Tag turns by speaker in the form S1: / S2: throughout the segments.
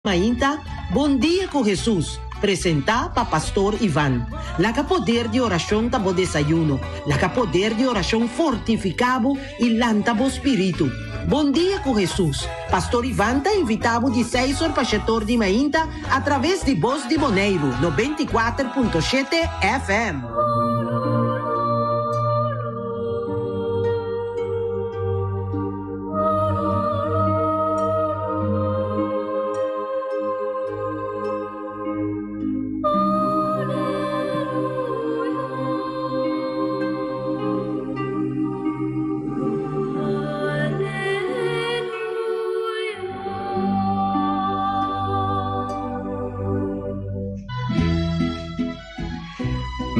S1: Mainta, Bon dia ku Hesus, presentá pa Pastor Ivan. Laga poder di orashon ta bo desayuno. Laga poder di orashon fortifiká bo i lanta bo spiritu. Bon dia ku Hesus. Pastor Ivan ta invitá bo di seis or pa shetor di mainta atraves di Bos di Boneiru 94.7 FM.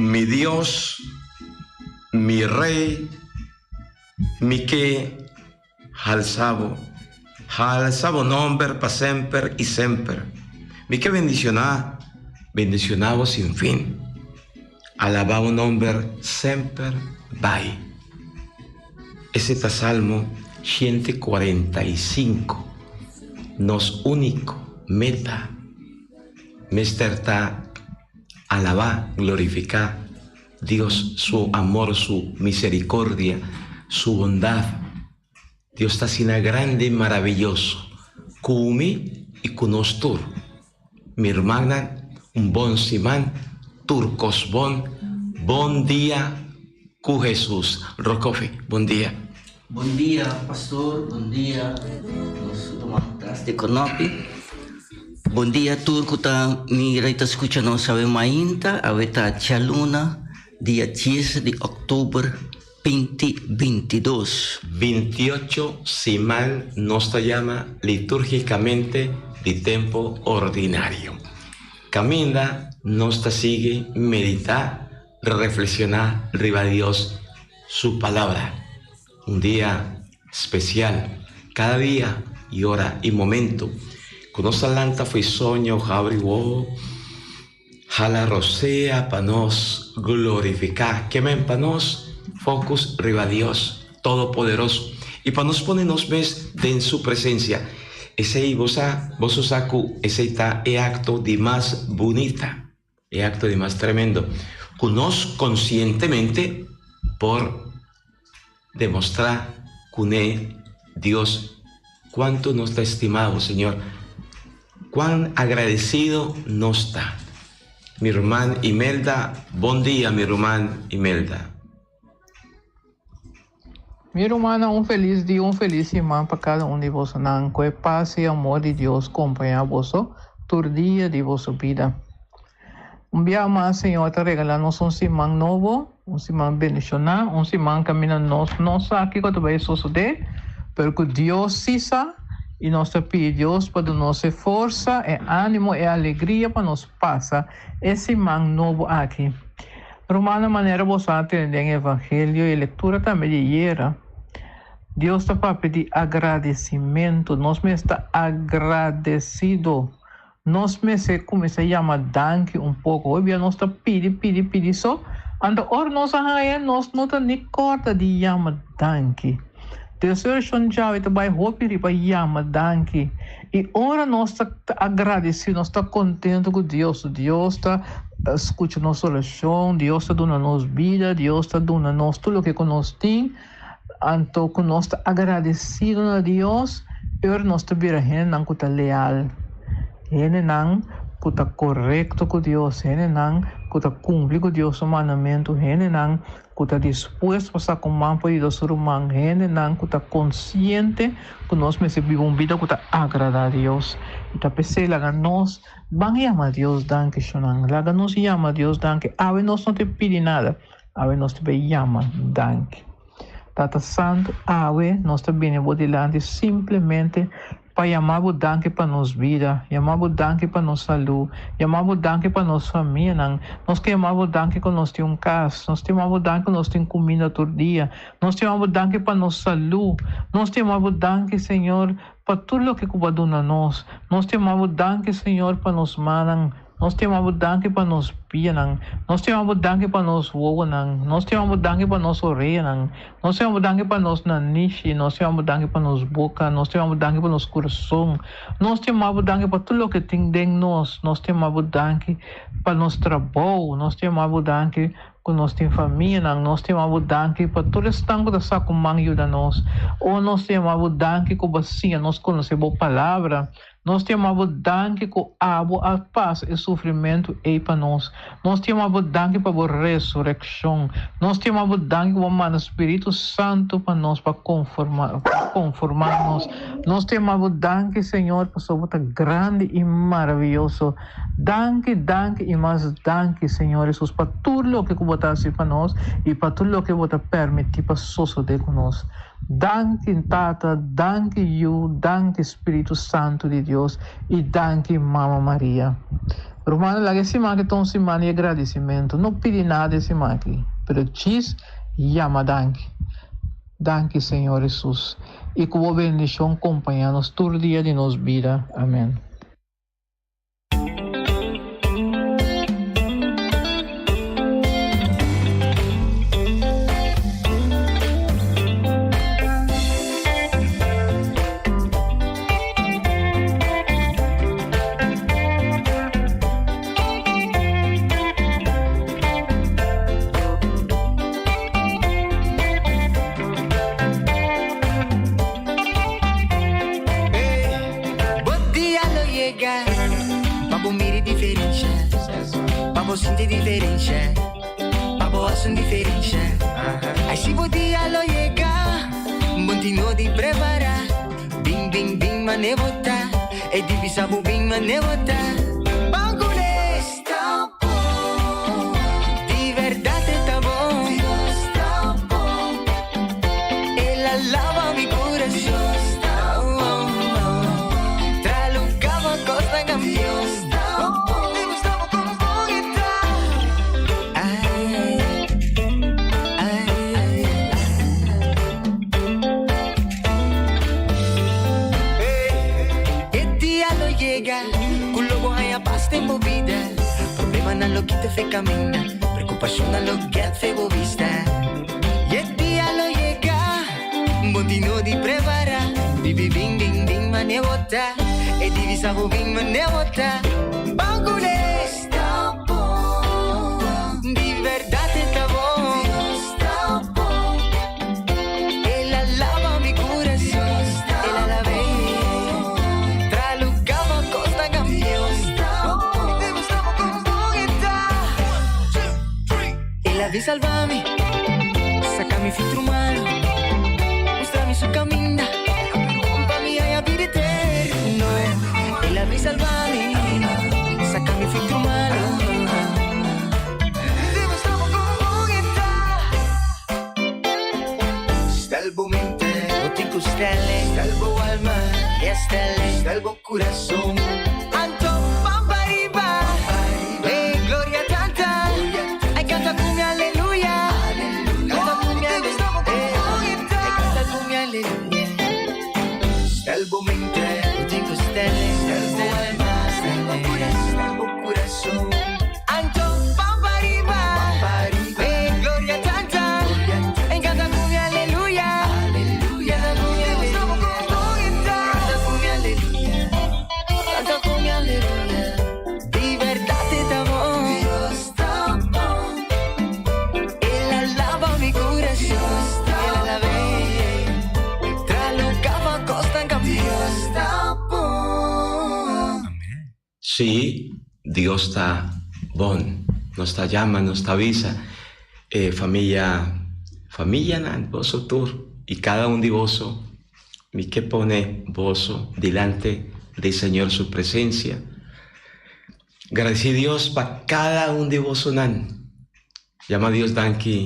S2: Mi Dios, mi Rey. Mi ke halsa bo, halsa bo nomber pa semper i semper. Mi ke bendicioná, bendicioná bo sin fin. Alabá bo nomber semper bai. Ese ta Salmo 145. Nos úniko meta mester ta alabá, glorifiká Dios su amor, su misericordia, su bondad. Dios ta asina grandi y maravilloso cu mi y cu nos tur. Mi rumannan, un bon siman, tur cos bon. Bon dia cu Jesus. Rokofi, bon dia.
S3: Bon dia pastor, bon dia nos ruman tras di konopi. Bon dia tur ku ta mira i ta skucha nos awe mainta, awe ta djaluna dia dies di òktober binti bintidos.
S2: Bintiocho siman nos ta yama litúrgicamente di tempo ordinario. Caminda nos ta sigui medita, reflexiona riba Dios Su Palabra. Un dia spesial, kada dia i ora i momentu ku nos a lanta fo'i soño habri wowo, hala rosea pa nos glorifiká, ke men pa nos focus riba Dios Todopoderoso i pa nos pone nos mes den Su presensia. Esei bo sa, boso sa ku esei ta e akto di mas bunita. E acto di mas tremendo cu nos conscientemente por demostra cune Dios cuanto nos ta estima bo, Señor, cuan agradecido nos ta. Mi ruman Imelda, bon dia mi ruman Imelda.
S4: Mi rumannan, un felis dia, un felis siman pa kada un di bosonan. Ku e pas i amor di Dios kompañá boso tur dia di boso bida. Un bia mas Señor ta regalá nos un siman nobo, un siman bendishoná, un siman kaminda nos no sa kiko ta bai sosodé, pero ku Dios sí sa, i nos ta pidi Dios pa duna nos e forsa, e ánimo, e alegria pa nos pasa e siman nobo aki. Rumannan, manera boso a tende den Evangelio i lektura tambe di ayera, Dios ta papia di agradesimentu. Nos mester ta agradesido. Nos mester kuminsá yama danki un poko. Hopi bia nos ta pidi, pidi, pidi so, anto ora nos a haña, nos no ta ni kòrda di yama danki. Des orashon djawe ta bai hopi riba yama danki. I ora nos ta agradesido, nos ta kontentu ku Dios, Dios ta skucha nos orashon, Dios ta duna nos bida, Dios ta duna nos tur loke ku nos tin, anto ku nos ta agradesido na Dios, e ora nos ta bira hendenan ku ta leal, hendenan ku ta korekto ku Dios, hendenan ku ta kumpli ku Dios su mandamentu, hendenan ku ta dispuesto pa saka un man pa yuda su ruman, hendenan ku ta konsiente ku nos mester biba un bida ku ta agradá Dios. I ta p'esei laga nos ban yama Dios danki, shonnan. Laga nos yama Dios danki. Awe nos no ta pidi nada, awe nos ta bai yama danki. Tata Santu, awe nos ta bini bo dilanti simplemente Pa yama bo danki pa nos bida, yama bo danki pa nos salú, yama bo danki pa nos famianan. Nos ta yama bo danki ku nos tin un kas, nos ta yama bo danki ku nos tin kuminda tur dia, nos ta yama bo danki pa nos salú, nos ta yama bo danki, Señor, pa tur loke ku bo a duna nos. Nos ta yama bo danki, Señor, pa nos mannan. Nos ta yama Bo danki pa nos pianan. Nos ta yama Bo danki pa nos wowonan. Nos ta yama Bo danki pa nos oreanan. Nos ta yama Bo danki pa nos nanishi. Nos ta yama Bo danki pa nos boka. Nos ta yama Bo danki pa nos kurason. Nos ta yama Bo danki pa tur loke tin den nos. Nos ta yama Bo danki pa nos trabou. Nos ta yama Bo danki ku nos tin famianan. Nos ta yama Bo danki pa tur esnan ku ta sa ku man yuda nos. O nos ta yama Bo danki ku Bo a siña nos konosé Bo Palabra. Nos ta yama Bo danki ku Abo a pasa e sufrimentu ei pa nos. Nos ta yama Bo danki pa Bo resurekshon. Nos ta yama Bo danki ku Bo manda Spiritu Santu pa nos pa konforma pa konformá nos. Nos ta yama Bo danki, Señor, pasobra Bo ta grandi i maravioso. Danki, danki i mas danki, Señor Hesus, pa tur loke ku Bo ta hasi pa nos i pa tur loke Bo ta permití pa sosodé ku nos. Danki, Tata, danki, Yu, danki, Spiritu Santu di Dios, i danki, Mama Maria. Rumannan, laga e siman aki ta un siman di agradisimentu. No pidi nada e siman aki, pero djis yama danki. Danki, Señor Hesus, i ku Bo bendishon kompañá nos tur dia di nos bida. Amen.
S5: Bo dia lo yega Pa bo mira e diferensha Pa bo sinti diferensha Pa bo hasi un diferensha Ai si bo dia lo yega Bo tin no di prepara Bin bin bin mane bo ta E di bisa bo bin mane bo ta Ban cune Ta bon Di berdad e ta bon Dios ta bon El a laba mi curason Tra lugar pa cosnan cambia Dios ta bon Dios ta bon como e ta Ay ay ay E dia lo yega Cu lo bo haya pas den bo bida Problemanan lo kita fe caminda Preocupacionnan lo get fe bo bista Y e dia lo yega Bo tin no di prepara Bibi bin bin bin mane bo ta E divisa bo bin mane bo ta Ban cune Ta bon Di berdad e ta bon Dios ta bon El a laba mi curason El a labe Tra lugar pa cos ta cambia El a bin salva mi Saca mi futuro malo Mustra mi su caminda Pa mi haya bida eterno El a bin salva mi Saca mi futuro malo Stel bo mente, no tin cu stelle. Stel bo alma, ya stelle. Stel bo curason. Anto pan pa riba, hey gloria tanta. Ay canta cu mi aleluya. Canta cu mi aleluya. Ay canta cu mi aleluya. Stel bo mente, no tin cu stelle. Stel bo alma, stel bo curason. Stel bo curason. Anto pan pa riba, hey gloria tanta. Ay canta cu mi aleluya. Canta cu mi aleluya. Canta cu mi aleluya. Canta cu mi aleluya. Di berdad e ta bon. Dios ta bon. El a laba mi curason. El a labe. Tra lugar pa cosnan cambia. Dios ta bon.
S2: Sí, Dios ta bon. Nos ta yama, nos ta bisa e famia, famianan, boso tur i kada un di boso, mi ke pone boso dilante di Señor su presencia. Gradisí Dios pa kada un di bosonan. Yama Dios danki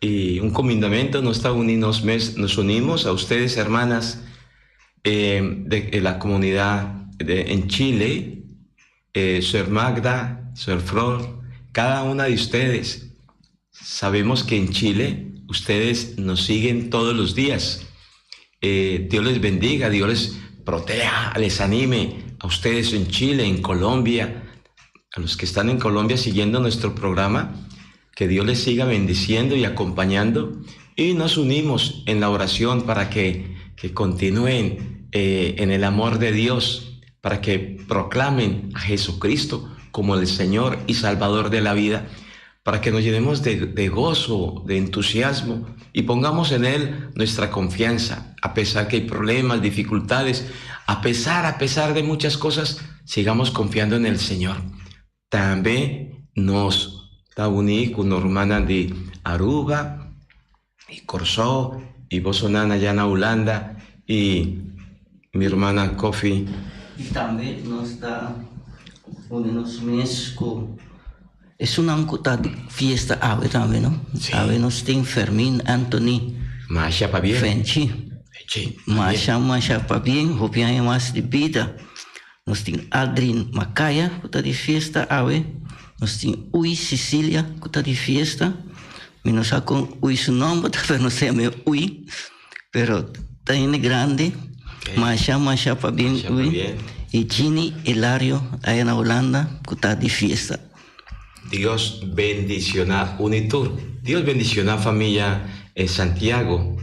S2: i un kumindamentu nos ta uni nos mes, nos unimos a ustedes hermanas de la comunidad de en Chile, Sor Magda, Sor Flor, cada una de ustedes. Sabemos que en Chile ustedes nos siguen todos los días. Dios les bendiga, Dios les proteja, les anime a ustedes en Chile, en Colombia. A los que están en Colombia siguiendo nuestro programa, que Dios les siga bendiciendo y acompañando. Y nos unimos en la oración para que, que continúen eh, en el amor de Dios, para que proclamen a Jesucristo como el Señor y Salvador de la vida, para que nos llenemos de, de gozo, de entusiasmo y pongamos en Él nuestra confianza, a pesar que hay problemas, dificultades, a pesar, a pesar de muchas cosas, sigamos confiando en el Señor. También nos ta uní ku nos rumannan di Aruba i Kòrsou i bosonan allá na Hulanda i mi rumannan Kofi.
S3: I tambe nos ta uni nos mes ku esunnan ku ta di fiesta awe tambe no.
S2: Sí.
S3: Awe nos tin Fermin Anthony.
S2: Masha pabien.
S3: Fenchi.
S2: Fenchi.
S3: Masha masha pabien, hopi aña mas di bida. Nos tin Aldrin Macaya ku ta di fiesta awe. Nos tin Uy Cecilia ku ta di fiesta. Mi no sa kon Uy su nomber ta pero nos ta yam'é Uy. Pero ta hende grandi. Masha masha pabien Uy. I Gini Elario aya na Hulanda ku ta di fiesta.
S2: Dios bendiciona uni tur. Dios bendiciona familia Santiago,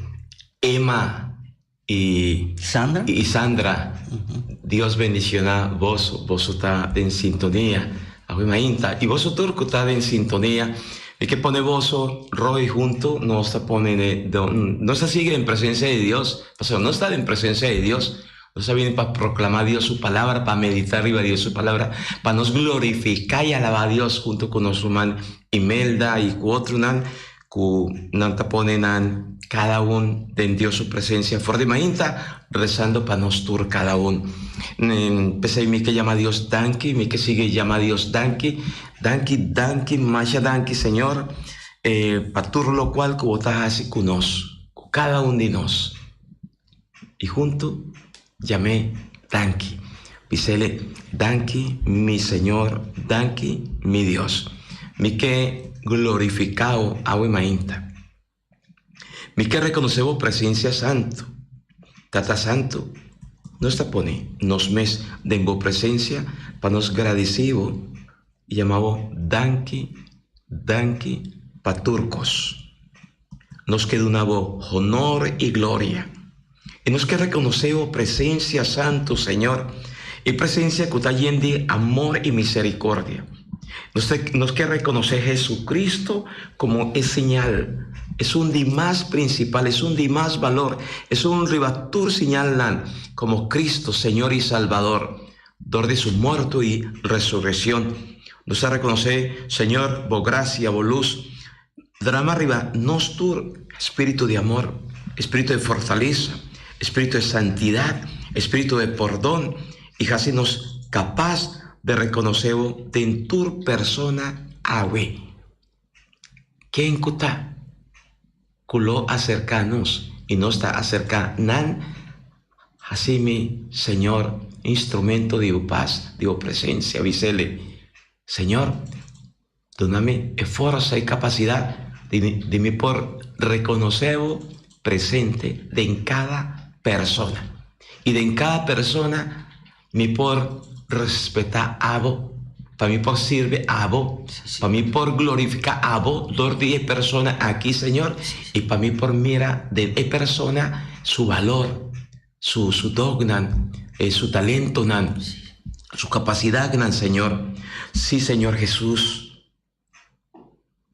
S2: Emma y
S3: Sandra?
S2: y Sandra. Dios bendiciona boso, boso ta den sintonia. Awe mainta. Y boso tur cu ta den sintonia. Mi ke pone boso Roy hunto, nos ta pone nos ta sigui den presencia di Dios, pasobra nos ta den presencia di Dios. Nos a bini pa proclama Dios su palabra, pa medita riba Dios su palabra, pa nos glorifica y alaba Dios hunto cu nos ruman Imelda y cu otronan cu nan ta pone nan cada un den Dios su presencia for di mainta rezando pa nos tur cada un. P'esey mi ke yama Dios danki, mi ke sigui yama Dios danki, danki, danki, masha danki Señor pa tur locual cu bo ta haci cu nos, cu cada un di nos. I huntu yam'é danki. Bis'el, Danki, mi Señor, danki, mi Dios. Mi ke glorifiká bo awe mainta. Mi ke rekonosé bo presensia santu. Tata Santu, nos ta pone nos mes den bo presensia pa nos gradisí bo i yama bo danki, danki pa tur kos. Nos ke duna bo honor i gloria. I nos ke rekonosé bo presensia santu, Señor, e presensia ku ta yen di amor i miserikordia. Nos ta nos ke rekonosé Jesucristo komo e señal, esun di mas prinsipal, esun di mas balor, esun riba tur señalnan, komo Cristo, Señor i Salbador, dor di su morto i resureccion. Nos ta rekonosé, Señor, bo grasia, bo lus, Drama riba nos tur spiritu di amor, spiritu di fortalesa, spiritu di santidat, spiritu di pordon i hasi nos kapas di rekonosé bo den tur persona awe. Ken ku ta ku lo aserká nos i nos ta aserká nan, hasi mi, Señor, instrumento di bo pas, di bo presensia. Bis'Ele, Señor, Duna mi e forsa i kapasidat di mi por rekonosé bo presente den kada persona. I den kada persona mi por respetá abo, pa mi por sirbi abo, pa mi por glorifiká abo dor di e persona aki, Señor, i pa mi por mira den e persona su balor, su su dognan, su talentonan, su kapasidatnan, Señor. Sí, Señor Jesús,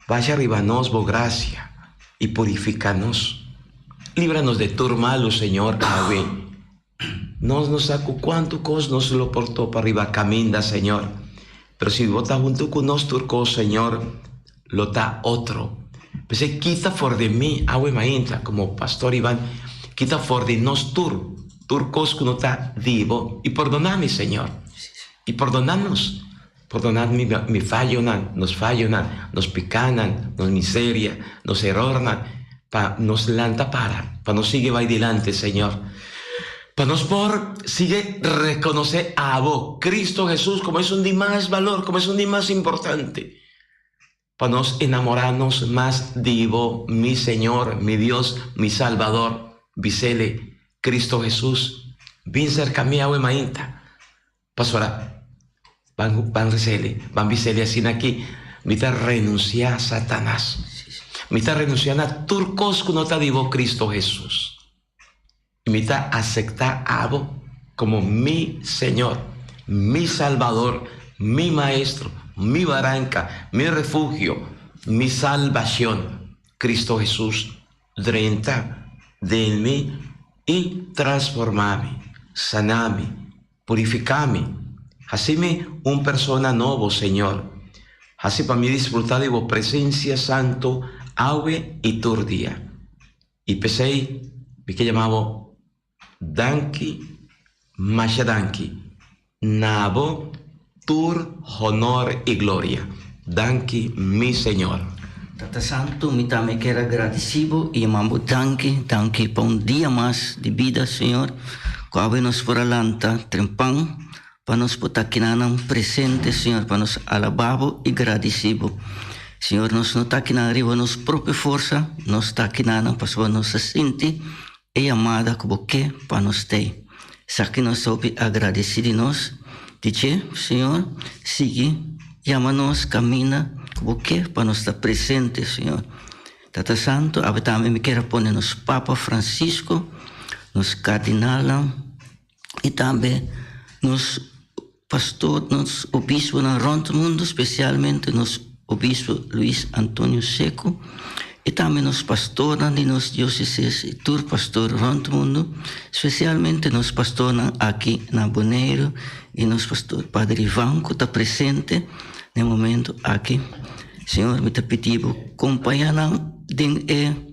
S2: basha riba nos bo grasia i purifiká nos. Líbranos de tur malu, Señor, awe. Nos no sa ku kuantu kos nos lo por topa riba kaminda, Señor, pero si bo ta huntu ku nos tur kos, Señor, lo ta otro. P'esei kita for di mi awe mainta, komo Pastor Ivan, kita for di nos tur, tur kos ku no ta di bo, i pordona mi, Señor. I pordona nos. Pordona mi, mi fayonan, nos fayonan, nos pikanan, nos miseria, nos erornan, pa nos lanta para, pa nos sigui bai dilanti, Señor. Pa nos por sigui rekonosé abo, Cristo Jesús, komo esun di mas balor, komo esun di mas importante. Pa nos enamorá nos mas di bo, mi Señor, mi Dios, mi Salbador. Bisele, Cristo Jesús, bin serka mi awe mainta. Pasobra. Ban ban resele, ban bisele asina aki, Mi ta renunsiá Satanas. Mi ta renunsiá na tur kos ku no ta di bo, Kristu Hesus. I mi ta asektá abo komo mi Señor, mi Salbador, mi Maestro, mi baranka, mi refugio, mi salbashon. Kristu Hesus, drenta den mi i transformá mi, saná mi. Purifiká mi. Hasi mi un persona nobo, Señor. Hasi pa mi disfrutá di bo presensia santu awe i tur dia. I p'esei mi ke yama bo danki, masha danki. Na bo tur honor i gloria. Danki, mi Señor.
S3: Tata Santu, mi tambe kier a gradisí bo i yama bo danki, danki pa un dia mas di bida, Señor, ku awe nos por a lanta trempan pa nos por ta kinanan presente, Señor, pa nos alabá bo i gradisí bo. Señor, nos no ta kinan riba nos propio forsa, nos ta kinanan pasobra nos a sinti e yamada ku bo ke pa nos tei. Esaki nos ta hopi agradesí di nos. Di dje, Señor, sigui yama nos kaminda ku bo ke pa nos ta presente, Señor. Tata Santu, awe tambe mi kier a pone nos Papa Francisco, nos kardinalnan i tambe nos pastor, nos obisponan rònt mundu, spesialmente nos obispo Luis Antonio Seco i tambe nos pastornan di nos diósesis i tur pastor rònt mundu, spesialmente nos pastornan aki na Boneiru i nos pastor Padre Ivan ku ta presente na e momento aki. Señor, mi ta pidi bo kompañá nan den e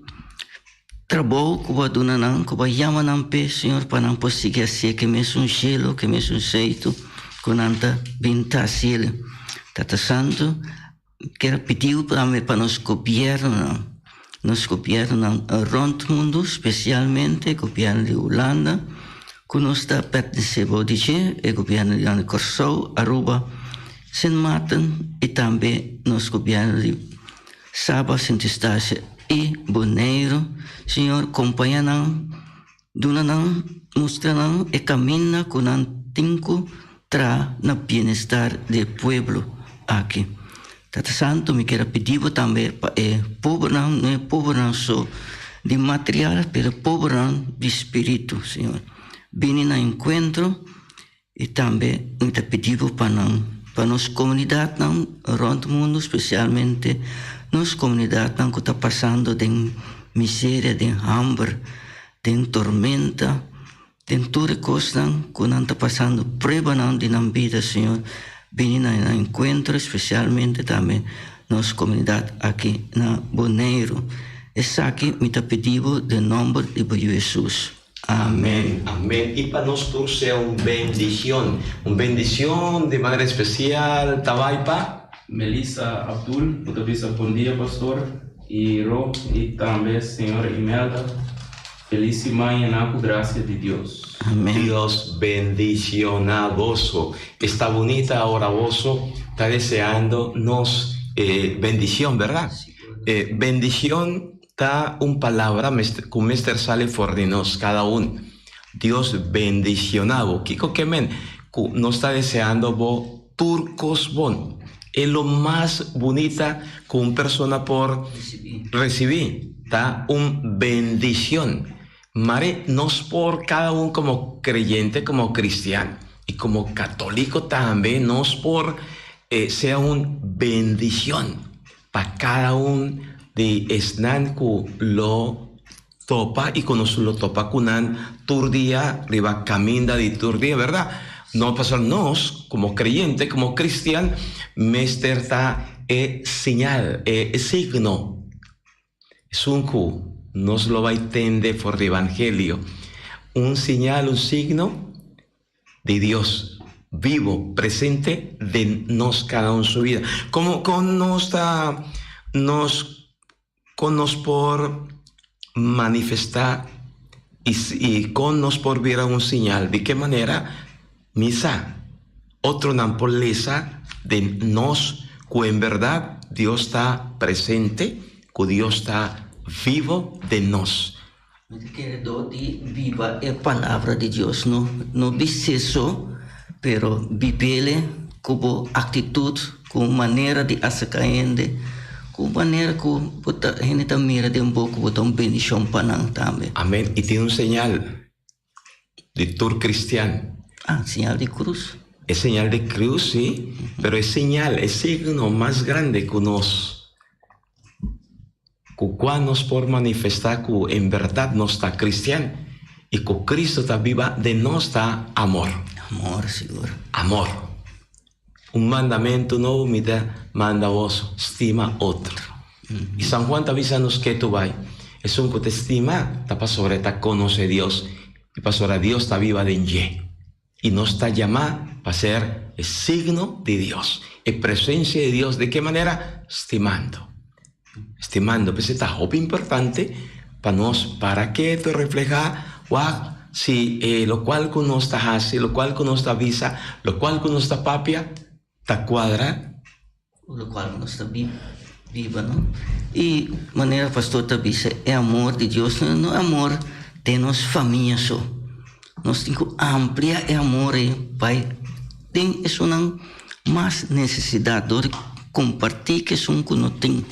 S3: Trabou ku bo a duna nan, ku bo a yama nan p'e, Señor, pa nan por sigui hasié ku e mesun shelu, ku e mesun seitu ku nan ta bin ta hasiel. Tata Santu, mi kier a pidiu tambe pa nos gobièrnunan, nos gobièrnunan rònt mundu, spesialmente gobièrnu di Hulanda, ku nos ta pertenesé bou di dje, e gobièrnu di Kòrsou, Aruba, Sint Maarten i tambe nos gobièrnu di Saba, Sint Eustatius i Boneiru. Señor, kompaña nan, duna nan, mustra nan e kaminda ku nan tin ku traha na bienestar di e pueblo aki. Tata Santu, mi kier a pidi bo tambe pa e pobernan, no e pobernan so di material, pero e pobernan di spiritu, Señor. Bini na enkuentro. I tambe mi ta pidi bo pa nan, pa nos komunidatnan rònt mundu, spesialmente nos komunidatnan ku ta pasando den miseria, den hamber, den tormenta, den tur e kosnan ku nan ta pasando, pruebanan di nan bida, Señor, bini na nan enkuentro, spesialmente tambe nos komunidat aki na Boneiru. Esaki mi ta pidi bo den nòmber di bo Yu Hesus.
S2: Amén. Amén. Y pa nos tur sea un bendicion. Un bendicion di manera especial ta bay pa.
S6: Melissa Abdul bo ta bisa bon dia pastor y Ro y tambe señora Imelda feliz siman yena cu gracia di Dios.
S3: Amén.
S2: Dios bendiciona boso. Esta bunita ora boso ta deseando nos bendicion, verdad? Bendicion Ta un palabra cu mester sali for di nos cada un. Dios bendiciona bo. Kico ke men? Cu nos ta deseando bo tur cos bon. E lo mas bunita cu un persona por ricibi ta un bendicion. Mare nos por cada un como creyente, como cristian y como catolico tambe nos por sea un bendicion. Pa kada un di esnan ku lo topa i ku nos lo topa ku nan tur dia riba kaminda di tur dia, bèrdat? No, pasobra nos komo kreyente, komo kristian, mester ta e señal, e signo. Esun ku nos lo bai tende for di evangelio, un señal, un signo di Dios vivo, presente den nos kada un su vida. Komo kon nos ta nos kon nos por manifestá i i kon nos por bira un señal? Di ke manera? Mi sa, otronan por lesa den nos ku en bèrdat Dios ta presente, ku Dios ta vivo den nos.
S3: Mi ta kere dor di biba e palabra di Dios, no no bis'é so, pero bib'el. Ku bo aktitut, ku manera di aserká hende, ku manera ku bo ta hende ta mira den bo ku bo ta un bendishon pa nan tambe.
S2: Amen. I tin un señal di tur kristian.
S3: Ah, señal di krus.
S2: E señal di krus, sí, pero e señal, e signo mas grandi ku nos, ku kua nos por manifestá ku en bèrdat nos ta kristian i ku Kristu ta biba den nos ta amor.
S3: Amor, sigur.
S2: Amor. Un mandamentu nobo mi ta manda boso, stima otro. I San Juan ta bisa nos ketu bai, esun ku ta stima ta pasobra e ta konosé Dios i pasobra Dios ta biba den dje. I nos ta yamá pa ser e signo di Dios, e presencia di Dios. Di ke manera? Stimando. Stimando. P'esei ta hopi importante pa nos para ketu, reflehá, wak si e lokual ku nos ta hasi, lokual ku nos ta bisa, lokual ku nos ta papia ta kuadra.
S3: Ku lokual ku nos ta biba, no? I manera pastor ta bisa, e amor di Dios no no amor den nos famia so. Nos tin ku amplia e amor ei bai den esunnan mas nesesidat dor di kompartí ku esun ku no tin.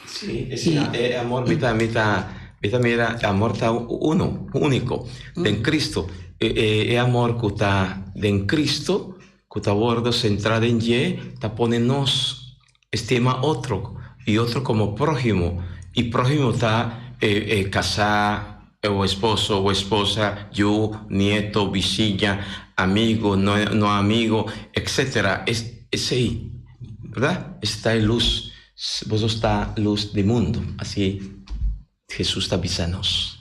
S2: Sí, e amor mi ta mi ta mi ta mira e amor ta uno, úniko den Cristo. E amor ku ta den Cristo Ku ta wordo sentrá den dje ta pone nos estima otro i otro komo próhimo, i próhimo ta e kasá o esposo o esposa, yu, nieto, bisiña, amigo, no no amigo, etcétera. Esei, berdad? Esei ta e lus. Boso ta lus di mundu. Asi Hesus ta bisa nos.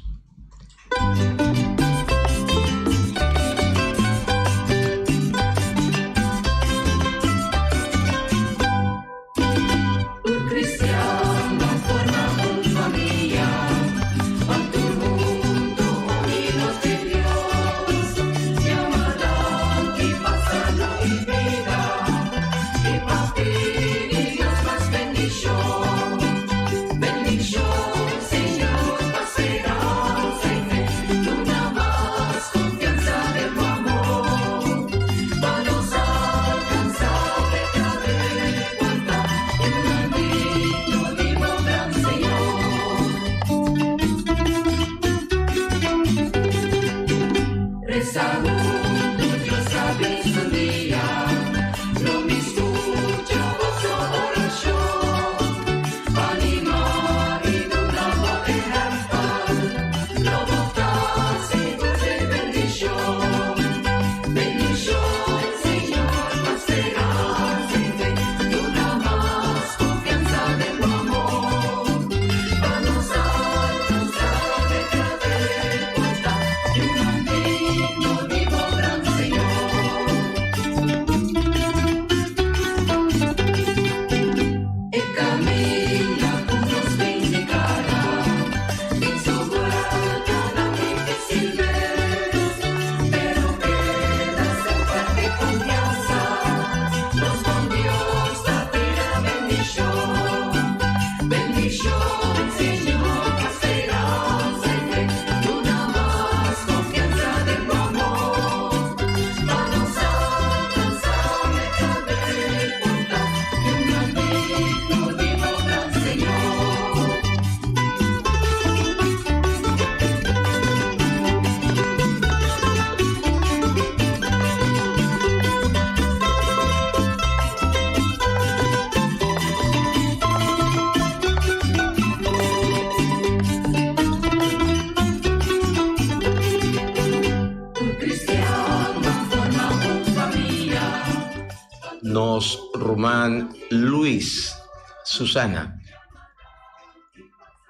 S2: Nos ruman Luis Susana,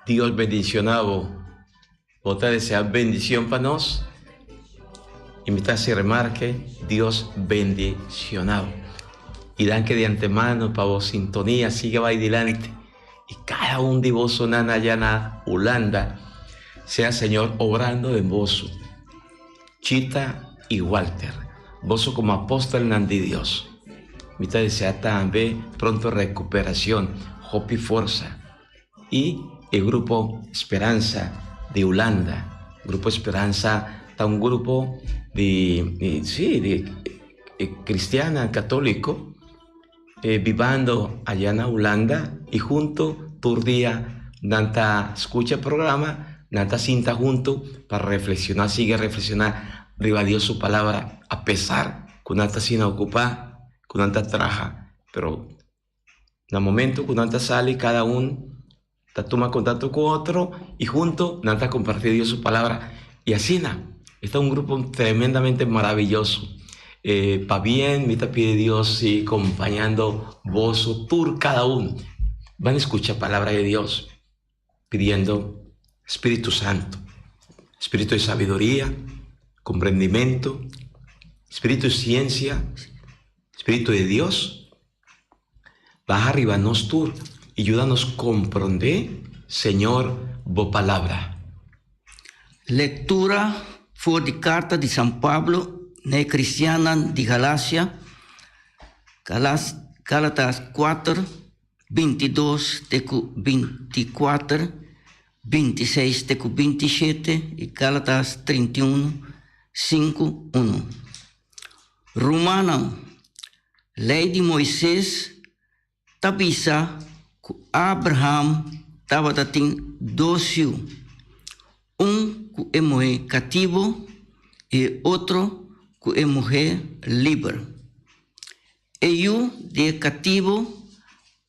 S2: Dios bendiciona bo. Bo ta desea bendicion pa nos? Y mi ta haci remarke, Dios bendiciona bo. Y danki di antemano pa bo sintonia, sigue bay dilanti. Y cada un di bosonan allá na Hulanda, sea Señor obrando den boso. Chita y Walter, boso como apóstolnan di Dios. Mi ta desea tambe pronto recuperacion, hopi forsa. Y e grupo Speransa di Hulanda. Grupo Speransa ta un grupo di, si, di cristiana, católico. Bibando allá na Hulanda y hunto tur dia nan ta scucha programa, nan ta sinta hunto pa reflexiona, sigui reflexiona riba Dios su palabra a pesar cu nan ta asina ocupa, cu nan ta traha, pero na momento cu nan ta sali cada un ta tuma contacto cu otro y hunto nan ta comparti Dios su palabra y asina esta un grupo tremendamente maravilloso. Eh, pabien mi ta pidi Dios sigui compañando boso tur cada un. Ban escucha palabra de Dios pidiendo Spiritu Santo, Spiritu de sabiduria, comprendimento, Spiritu de ciencia, Spiritu de Dios. Baha riba nos tur i yuda nos komprondé, Señor, bo Palabra.
S3: Lektura for di karta di San Pablo na e kristiannan di Galasia, Galatas kuater, bintidos te ku bintikuater, bintiseis te ku bintishete i Galatas trintiunu, sinku, unu. Rumannan, Lei di Moises ta bisa ku Abraham tabata tin dos yu, un ku e muhé katibu i e otro ku e muhé liber. E yu di e katibu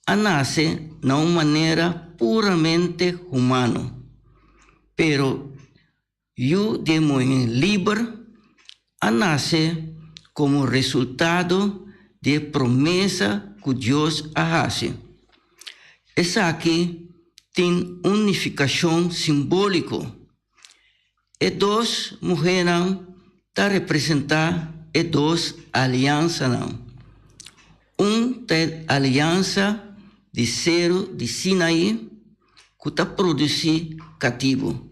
S3: a nase na un manera puramente humano, pero Yu di e muhé liber a nase komo resultado di e promesa ku Dios a hasi. Esaki tin un nifikashon simbóliko. E dos muhénan ta representá e dos aliansanan. Un ta e aliansa di Seru di Sinaí ku ta produsí katibu.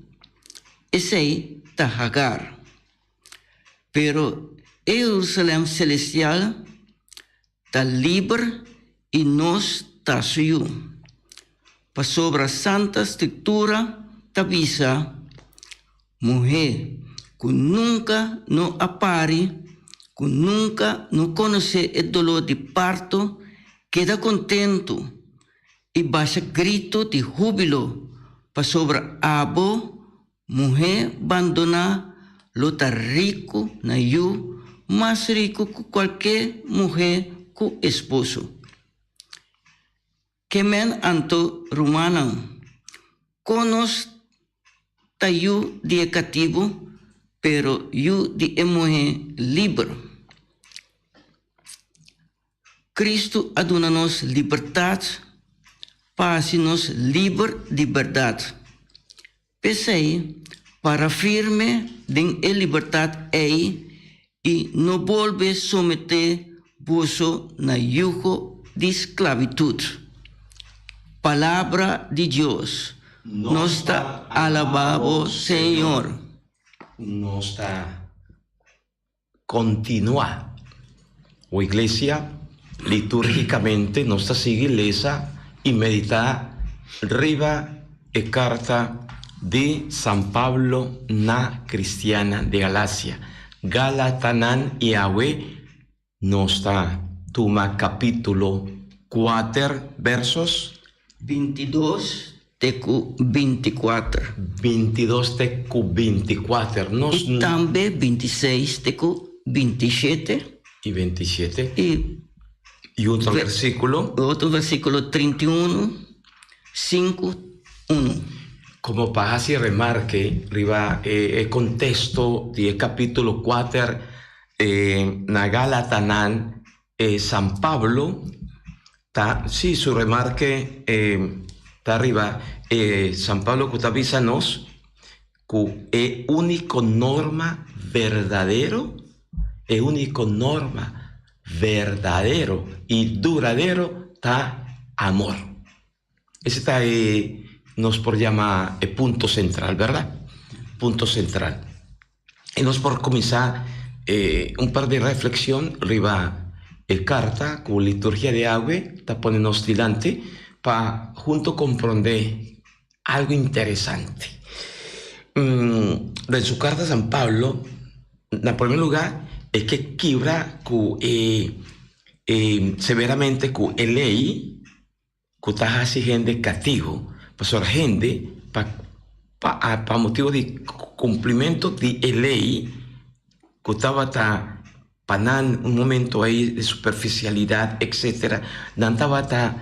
S3: Esei ta Hagar. Pero e Jerusalèm selestial ta liber i nos ta su yu. Pasobra Santa Skritura ta bisa, Muhé ku nunka no a pari, ku nunka no konosé e doló di parto, keda kontentu i basha gritu di húbilo, pasobra abo, muhé bandoná, lo ta riku na yu, mas riku ku kualke muhé ku esposo. Ke men anto, rumannan, kon nos ta yu di e katibu, pero yu di e muhé liber. Kristu a duna nos libertat pa hasi nos liber di bèrdat. P'esei, para firme den e libertat ei i no bolbe someté boso na yugo di sklabitut. Palabra di Dios. Nos ta alabá bo, Señor.
S2: Nos ta Kontinuá. O Iglesia, litúrgikamente nos ta sigui lesa i meditá riba e karta di San Pablo na kristiannan di Galasia, Galatanan i awe nos ta tuma kapítulo kuater versos.
S3: 22 te ku 24.
S2: 22 te ku 24.
S3: Nos. I tambe 26 te ku 27.
S2: I 27. I. I otro versíkulo.
S3: Otro versíkulo 31, 5, 1.
S2: Komo pa hasi remarke riba e konteksto di e kapítulo kuater na Galatanan, San Pablo ta, sí, su remarke ta riba e San Pablo ku ta bisa nos ku e úniko norma berdadero, e úniko norma berdadero i duradero ta amor. Ese ta e nos por yama e punto sentral, bèrdat? Punto sentral. I nos por kuminsá un par di reflekshon riba e karta ku liturgia di awe ta pone nos dilanti pa huntu komprondé algu interesante. Den su karta San Pablo, na primer lugá, e ke kibra ku e. Severamente ku e lei ku ta hasi hende katigu, pasobra hende pa pa motibu di kumplimentu di e lei ku tabata pa nan un momento ei di superfisialidat etsetera, nan tabata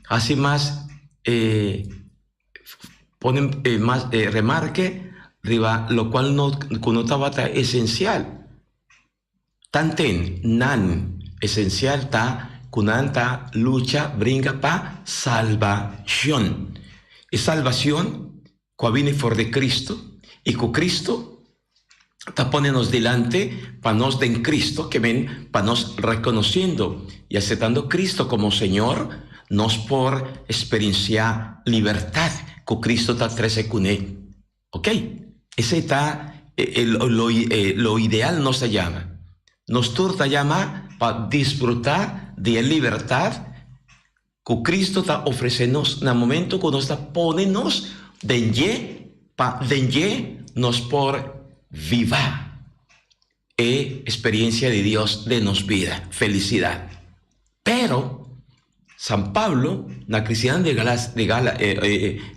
S2: hasi mas pone mas remarke riba lokual ku no tabata esensial. Tanten nan esensial ta ku nan ta lucha bringa pa salbashon. E salbashon ku a bini for di Kristu i ku Kristu ta pone nos dilanti pa nos den Kristu, ke men pa nos rekonosiendo i asetando Kristu komo Señor, nos por eksperensiá libertat ku Kristu ta trese kuné. Ok, esei ta lo ideal nos ta yama. Nos tur ta yama pa disfruta di e libertad cu Cristo ta ofrece nos na momento cu nos ta pone nos den dje pa den dje nos por viva e experiencia di Dios den nos bida, felicidad. Pero San Pablo na cristiannan di di Gala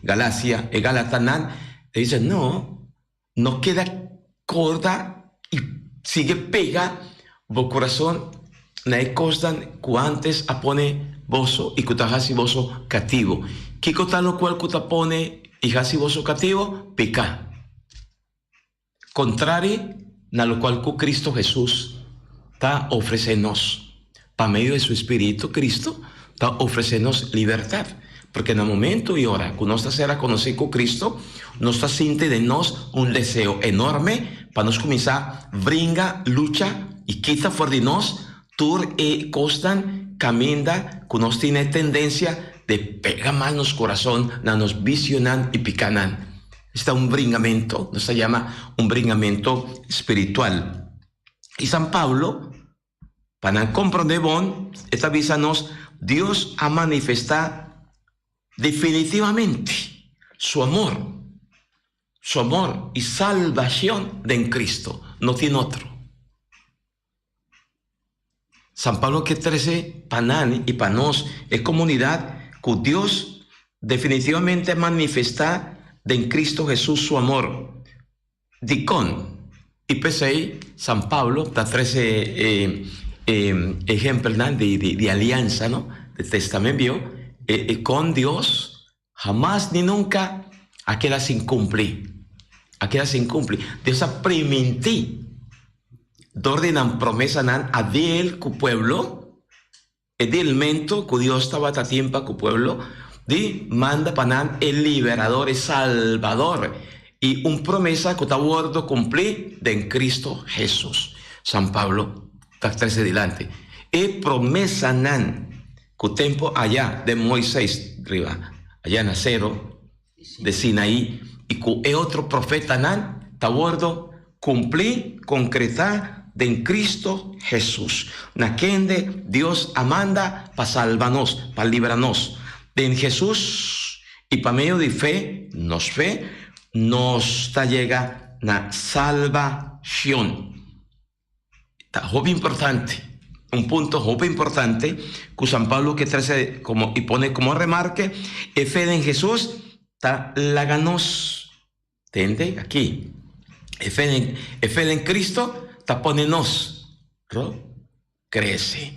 S2: Galacia e Galatanan e bisa no, no keda corda y sigue pega bo corazon na e cosnan cu antes a pone boso y cu ta haci boso catibo. Kico ta locual cu ta pone y haci boso catibo? Pica. Contrari na locual cu Cristo Jesus ta ofrece nos. Pa medio di su Spiritu, Cristo ta ofrece nos libertad. Porque na momento y ora cu nos ta ser reconoci cu Cristo, nos ta sinti den nos un deseo enorme pa nos cuminsa bringa, lucha y kita for di nos tur e cosnan caminda cu nos tin e tendencia de pega mal nos corazon na nos vicionan y picanan. Esta un bringamento, nos ta yama un bringamento spiritual. Y San Pablo, pa nan comprende bon, e ta bisa nos, Dios a manifesta definitivamente su amor, su amor y salbacion den Cristo, no tin otro. San Pablo ke trese pa nan i pa nos e komunidat ku Dios definitivamente a manifestá den Kristu Hesus su amor. Dikon? I p'esei San Pablo ta trese e ehèmpelnan di aliansa, no, di Testament Bieu, e kon Dios hamas ni nunka a keda sin kumpli. A keda sin kumpli. Dios a primintí dor di nan promesanan a dil ku pueblo, e dilmentu ku Dios tabata tin pa ku pueblo, di manda pa nan e Liberador, e Salbador, i un promesa ku ta wòrdu kumplí den Kristu Hesus. San Pablo ta trese dilanti e promesanan Ku tempu aya den Moises riba aya na sero di Sinaí i ku e otro profetanan ta wordo kumplí, konkretá den Kristu Hesus, na kende Dios a manda pa salba nos, pa libra nos. Den Hesus i pa medio di fe, nos fe, nos ta yega na salbashon. Ta hopi importante, un punto hopi importante ku San Pablo ke trese komo i pone komo remarke, e fe den Hesus ta laga nos, tende aki, e fe den e fe den Cristo ta pone nos ro krese,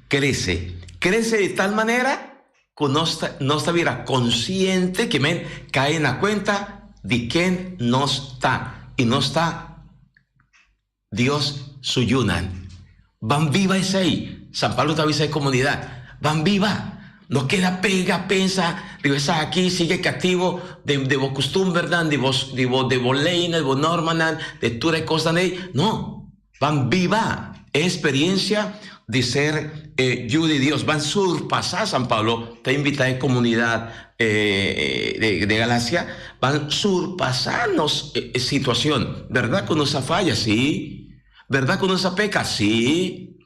S2: krese, krese di tal manera ku nos ta nos ta bira konsiente ke men kai na kuenta di ken nos ta i nos ta Dios su yunan. Ban biba esei. San Pablo ta bisa e komunidat, Ban biba. No keda pega pensa riba esaki, sigui kativo de de bo kustumbernan, di bo di bo di bo leinan, di bo normanan, de tur e kosnan ei. No. Ban biba e experiencia di ser e yu di Dios. Ban surpasa, San Pablo ta invita e comunidad de Galacia, ban surpasa nos situacion. Berdad cu nos a faya? Si. Berdad cu nos a peca? Si.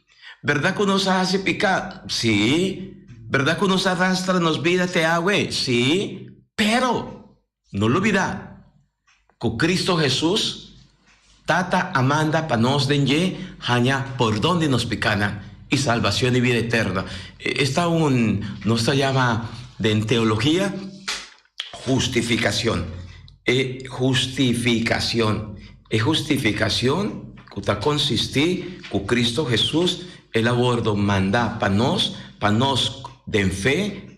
S2: Berdad cu nos a haci pica? Si. Berdad cu nos a rastra nos bida te awe? Si. Pero, no lubida cu Cristo Jesus, Tata a manda pa nos den dje haña pordon di nos picanan. y salvación y vida eterna. Esta un, nos ta yama den teología, hustificacion. E hustificacion. E hustificacion cu ta consisti cu Cristo Jesus el a wordo manda pa nos, pa nos den fe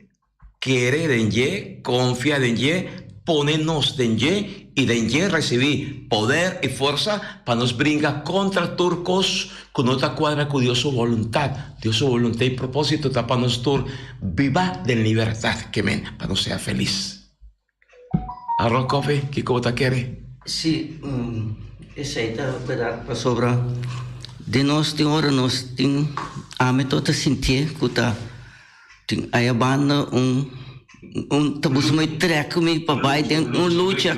S2: Kere den dje, konfia den dje, pone nos den dje i den dje risibí poder i forsa pa nos bringa kontra tur kos ku no ta kuadra ku Dios su boluntat. Dios su boluntat i propósito ta pa nos tur biba den libertat, ke men, pa nos sea felis. Arroz koffie, kiko bo ta kere?
S3: Sí, esei ta berdad pasobra den nos tin ora nos tin ami to ta sintié ku ta tin aya banda un un ta busca mi trek mi pa bai den un lucha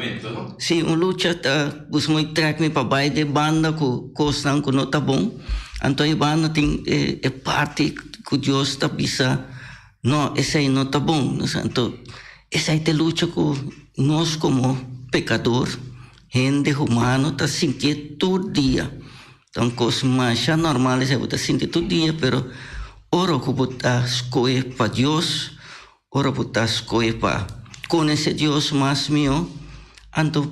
S3: sí un lucha ta busca mi trek mi pa bai den banda ku kosnan ku no ta bon anto e banda tin e parti ku Dios ta bisa. No, esei no ta bon. Anto, esei ta e lucha ku nos komo pekador, hende humano, ta sintié tur dia. Ta un kos masha normal esei, bo ta sinti tur dia, pero ora ku bo ta skohe pa Dios, ora bo ta skohe pa konosé Dios mas mihó, anto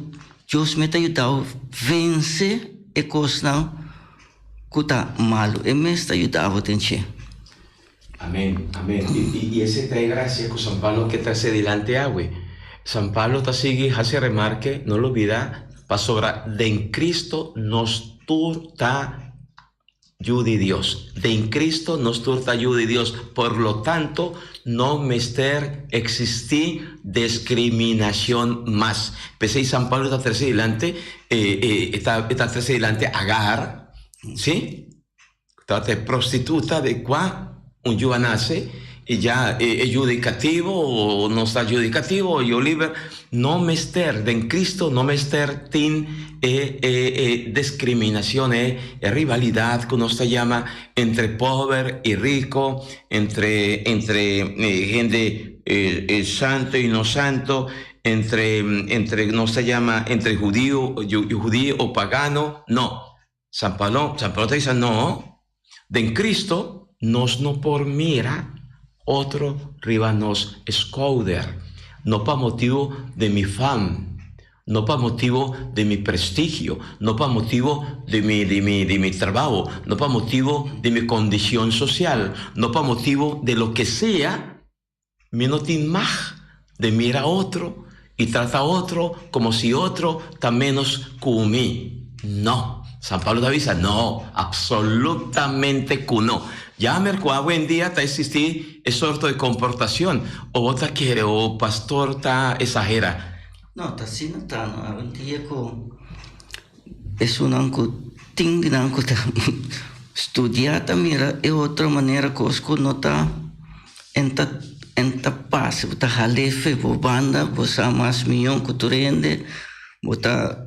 S3: Dios mes ta yuda bo vense e kosnan ku ta malu. E mes ta yuda bo den dje.
S2: Amén, amén. I, i esei ta e gracia ku San Pablo ke trese dilanti awe. San Pablo ta sigui hasi remarke, no lubida, pasobra den Cristo nos tur ta yu di Dios. Den Cristo nos tur ta yu di Dios. Por lo tanto, no mester existi discriminacion mas. P'esei San Pablo ta trese dilanti, e, e ta, e ta trese dilanti Agar, si? Tabata e prostituta di kua un yu a nase i ya e yu di katibu o no sta yu di katibu o yu liber, no mester den Cristo no mester tin e e e discriminacion e rivalidat ku nos ta yama entre pober i riko, entre entre hende santo i no santo, entre entre nos ta yama entre hudiu hudiu o pagano, no. San Pablo, San Pablo ta bisa, No, den Cristo nos no por mira otro riba nos skouder, no pa motibu di mi fam, no pa motibu di mi prestigio, no pa motibu di mi, di mi, di mi trabao, no pa motibu di mi kondishon sosial, no pa motibu di loke sea, Mi no tin mag de mira otro y trata otro como si otro ta menos cu mi. No. San Pablo ta bisa, no, absolutamente cu no. Jammer cu awendia ta existi e sorto de comportacion, o bo ta kere o pastor ta exagera.
S3: No, ta asina ta no. Awendia cu esunnan cu tin di nan cu ta studia ta mira e otro manera cos cu no ta en ta en ta pasa bo ta hal'e fe bo banda bo sa mas miyon cu tur hende bo ta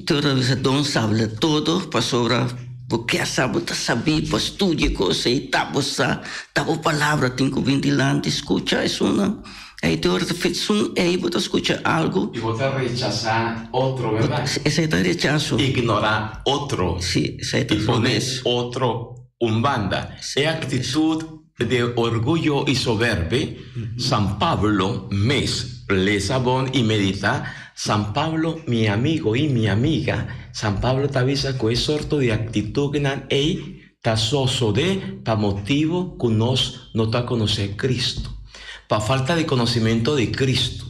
S3: tur a bisa don sable todo pasobra bo kier sa bo ta sabi bo studia e cos ey ta bo sa ta bo palabra tin cu bin dilanti scucha esunnan. Ei te ora ta fetsun ei bo ta skucha algu.
S2: I bo ta rechasá otro, bèrdat?
S3: Esei ta rechaso.
S2: Ignorá otro.
S3: Sí, esei ta
S2: I pone otro un banda. E aktitut di orguyo i soberbe, San Pablo mes lesa bon i meditá, San Pablo, mi amigo i mi amiga, San Pablo ta bisa ku e sorto di aktitutnan ei Ta sosodé pa motibu ku nos no ta konosé Kristu, pa falta di konosementu di Kristu.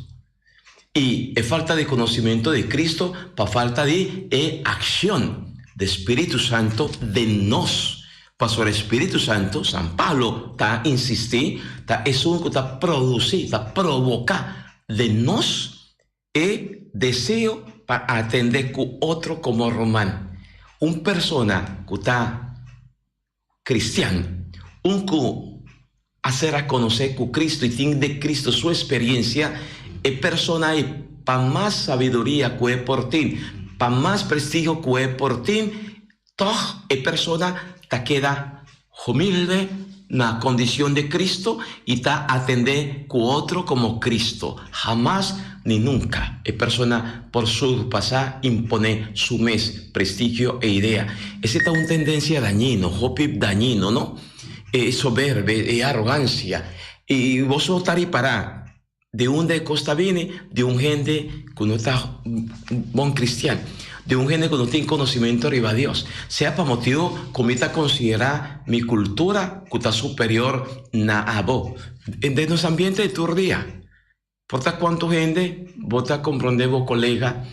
S2: I e falta di konosementu di Kristu pa falta di e akshon di Spiritu Santu den nos. Pasobra e Spiritu Santu, San Pablo ta insistí, ta esun ku ta produsí, ta provoká den nos E deseo pa atende ku otro komo ruman. Un persona ku ta kristian, un ku a ser a konosé ku Kristu i tin de Kristu su esperiensia, e persona ei pa mas sabiduria ku e por tin, pa mas prestigio ku e por tin, tòg e persona ta keda humilde. na kondishon di Kristu i ta atendé ku otro komo Kristu. Hamas ni nunka e persona por surpasá imponé su mes prestigio e idea. Esei ta un tendensia dañino, hopi dañino, no? E soberbe, e arogansia. I boso ta ripará Di unda e kos ta bini? Di un hende ku no ta bon kristian, di un hende ku no tin konosimentu riba Dios. Sea pa motibu ku mi ta konsiderá mi kultura ku ta superior na abo. Den nos ambiente di tur dia, por ta kuantu hende bo ta komprondé bo kolega,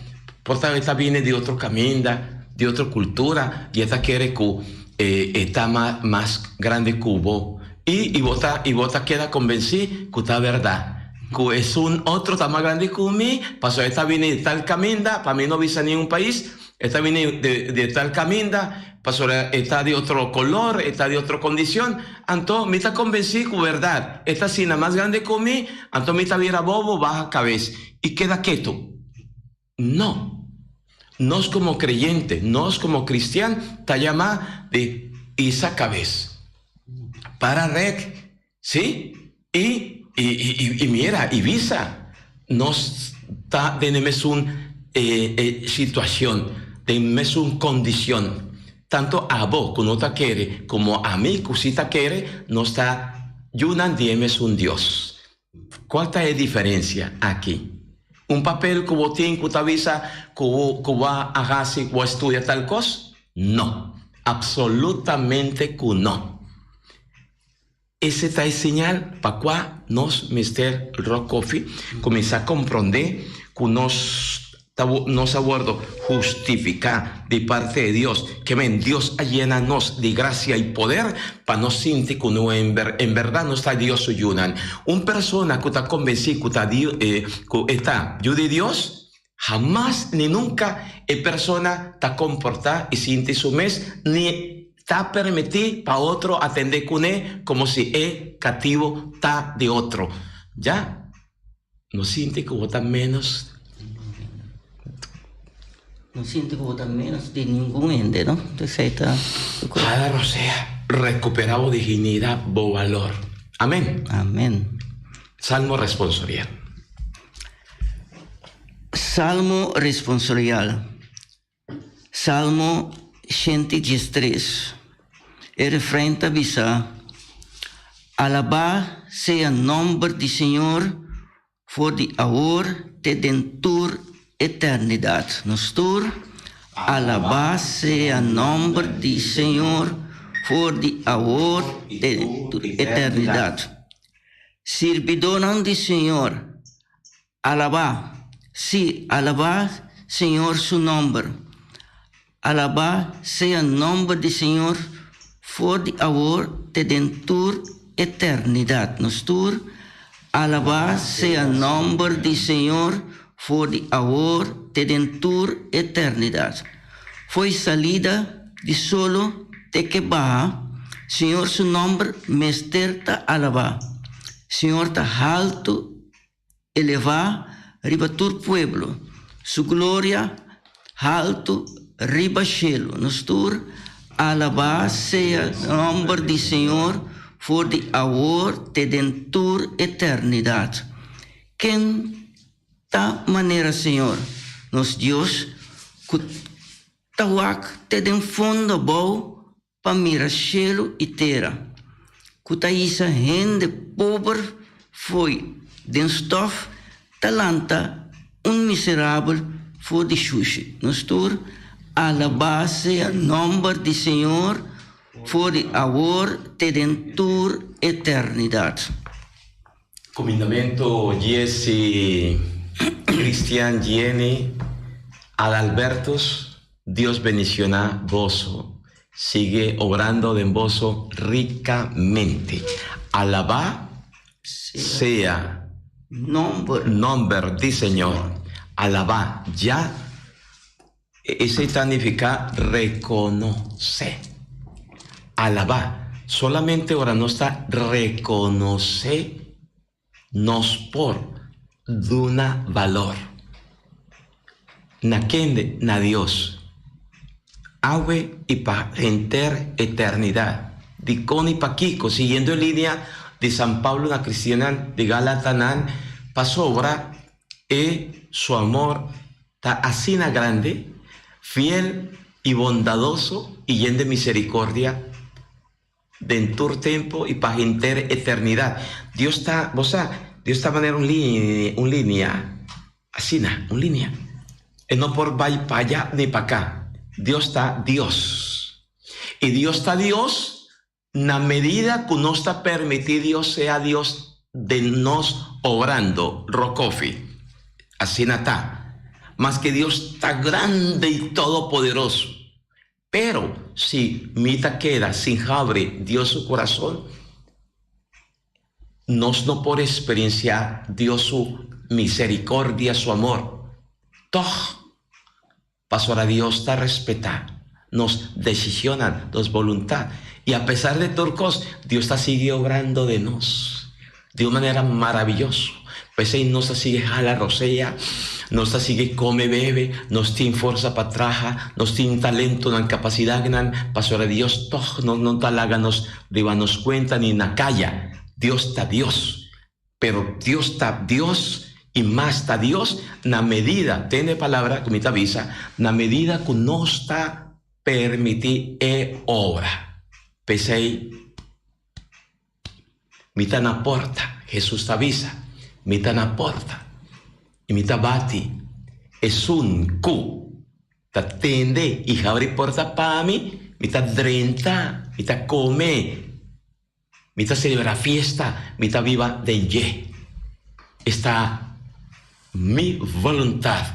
S2: por ta e ta bini di otro kaminda, di otro kultura, i e ta kere ku e ta mas grandi ku bo. I i bo ta i bo ta keda konbensí ku ta bèrdat, ku esun otro ta mas grandi ku mi, pasobra e ta bini di tal kaminda, pa mi no bisa ningun pais, e ta bini di di tal kaminda, pasobra e ta di otro kolor, e ta di otro kondishon, anto mi ta konbensí ku bèrdat e ta asina mas grandi ku mi, anto mi ta bira bobo, baha kabes i keda ketu. No. Nos komo kreyente, nos komo kristian ta yamá di hisa kabes. Para rèk, sí, i i i i mira i bisa nos ta den e mesun e situashon, den mesun kondishon. Tanto abo ku no ta kere komo ami ku sí ta kere, nos ta yunan di e mesun Dios. Cual ta e diferencia aki? Un papel cu bo tin cu ta bisa cu bo cu bo a haci cu bo a studia tal cos? No, absolutamente cu no. Ese ta e señal pa cua nos mester Rock Coffee cuminsa compronde cu nos Ta nos a wordo hustifiká di parte di Dios, ke men Dios a yena nos di grasia i poder pa nos sinti ku no en en bèrdat nos ta Dios su yunan. Un persona ku ta konbensí ku ta ku e ta yu di Dios, hamas ni nunka e persona ta komportá i sinti su mes ni ta permití pa otro atendé kuné komo si e katibu ta di otro. Ya. No sinti ku bo ta ménos.
S3: No sinti ku bo ta ménos di ningun hende, no? Esei ta.
S2: Cada rosea rekuperá bo dignidat, bo balor. Amen.
S3: Amen.
S2: Salmo responsorial.
S3: Salmo responsorial. Salmo 113. E refrein ta bisa, Alabá sea nòmber di Señor for di awor te den tur eternidat. Nos tur, Alabá sea nòmber di Señor for di awor te den tur eternidat. Sirbidónan di Señor, Alabá, sí, alabá Señor su nòmber. Alabá sea nòmber di Señor for di awor te den tur eternidat. Nos tur, alabá sea nòmber di Señor for di awor te den tur eternidat. Fo'i salida di solo te ke baha, Señor su nòmber mester ta alabá. Señor ta haltu elevá riba tur pueblo, su gloria haltu riba shelu. Nos tur alabá sea nòmber di Señor for di awor te den tur eternidat. Ken ta manera Señor, nos Dios, ku ta wak te den fondo abou pa mira shelu i tera, ku ta hisa hende pober fo'i den stòf, ta lanta un miserabel for di shushi. Nos tur alabá sea nòmber di Señor for di awor te den tur eternidat.
S2: Kumindamentu Jesse, Christian Jenny, Adalbertus, Dios bendiciona boso, sigue obrando den boso ricamente. Alabá sea nomber di Señor. Alabá ya, esey ta nifica reconoce. Alabá, solamente ora nos ta reconoce Nos por duna balor na kende? Na Dios, awe i pa henter eternidat. Dikon i pakiko? Siguiendo e linea di San Pablo na kristiannan di Galatanan, pasobra e su amor ta asina grandi, fiel i bondadoso i yen di misericordia den tur tempo i pa henter eternidat. Dios ta, bo sa, Dios ta manera un linia, un linia, asina, un linia. E no por bai pa allá ni pa acá. Dios ta Dios. I Dios ta Dios na medida ku nos ta permití Dios sea Dios den nos obrando. Rokofi. Asina ta. Maske Dios ta grande i todopoderoso, pero si mi ta keda sin habri Dios su kurason, nos no por eksperensiá Dios su miserikordia, su amor. Tòg, Pasobra Dios ta respetá nos desishonnan, nos boluntat. I apesar di tur kos, Dios ta sigui obrando den nos di un manera maraviyoso. P'esei nos ta sigui hala rosea, nos ta sigui kome bebe, nos tin forsa pa traha, nos tin talentonan, kapasidatnan, pasobra Dios tòg nos no ta laga nos riba nos kuenta ni na kaya. Dios ta Dios. Pero Dios ta Dios i mas ta Dios na medida, tende e palabra ku mi ta bisa, na medida ku nos ta permití e obra. P'esei mi ta na porta, Hesus ta bisa, mi ta na porta i mi ta bati esun ku ta tende i habri porta pa mi, mi ta drenta, mi ta kome. Mi ta celebra fiesta, mi ta biba den dje. Esta mi voluntad.